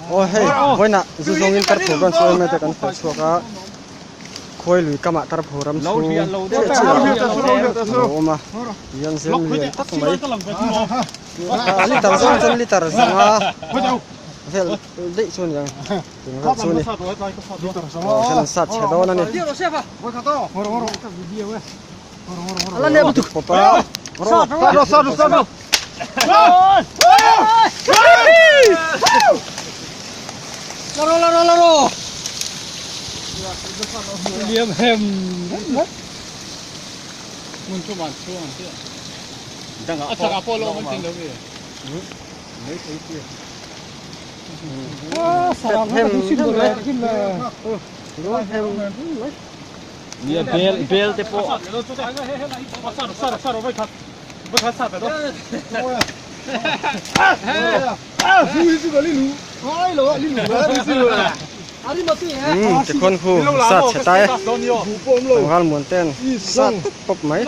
Aw hei vawiinah zu zawngin tarphur ram chu emaw te kan feh chhuak a khuai lui kamah tarphur ram chhung chiah chiah a lo awm a tihian zem lian tak mai a litre zawng chuan litre zanga vel daih chu a ni ang tih vel chu a ni aw hian an sat chhe dawn a ni. Pawp a Nia bel bel te pawh Tikhawn khu sat chhe tai tlangval muan ten sat pawp mai.